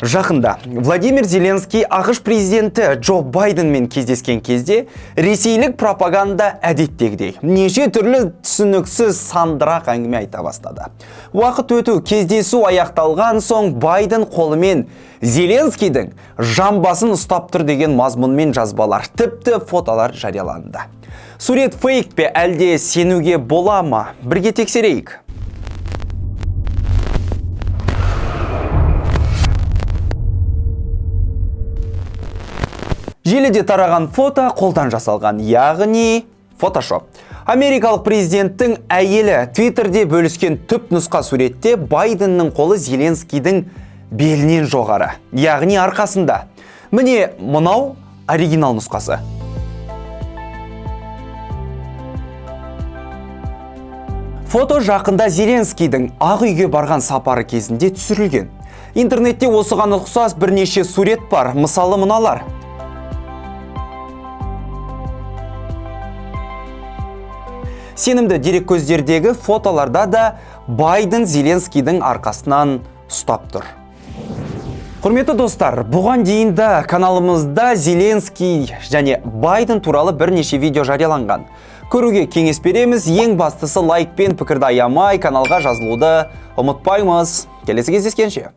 Жақында Владимир Зеленский АҚШ президенті Джо Байденмен кездескен кезде ресейлік пропаганда әдеттегідей неше түрлі түсініксіз сандырақ әңгіме айта бастады. Уақыт өту кездесу аяқталған соң Байден қолымен Зеленскийдің жамбасын ұстап тұр деген мазмұнмен жазбалар, тіпті фотолар жарияланды. Сурет фейк пе, әлде сенуге бола ма? Бірге тексерейік. Желіде тараған фото қолдан жасалған, яғни фотошоп. Америкалық президенттің әйелі Твиттерде бөліскен түп нұсқа суретте Байденнің қолы Зеленскийдің белінен жоғары, яғни арқасында. Міне, мынау оригинал нұсқасы. Фото жақында Зеленскийдің Ақ үйге барған сапары кезінде түсірілген. Интернетте осыған ұқсас бірнеше сурет бар, мысалы мыналар. Сенімді дереккөздердегі фотоларда да Байден Зеленскийдің арқасынан ұстап тұр. Құрметті достар, бұған дейін де каналымызда Зеленский және Байден туралы бірнеше видео жарияланған. Көруге кеңес береміз, ең бастысы лайк пен пікірді аямай каналға жазылуды ұмытпаймыз. Келесі кездескенше.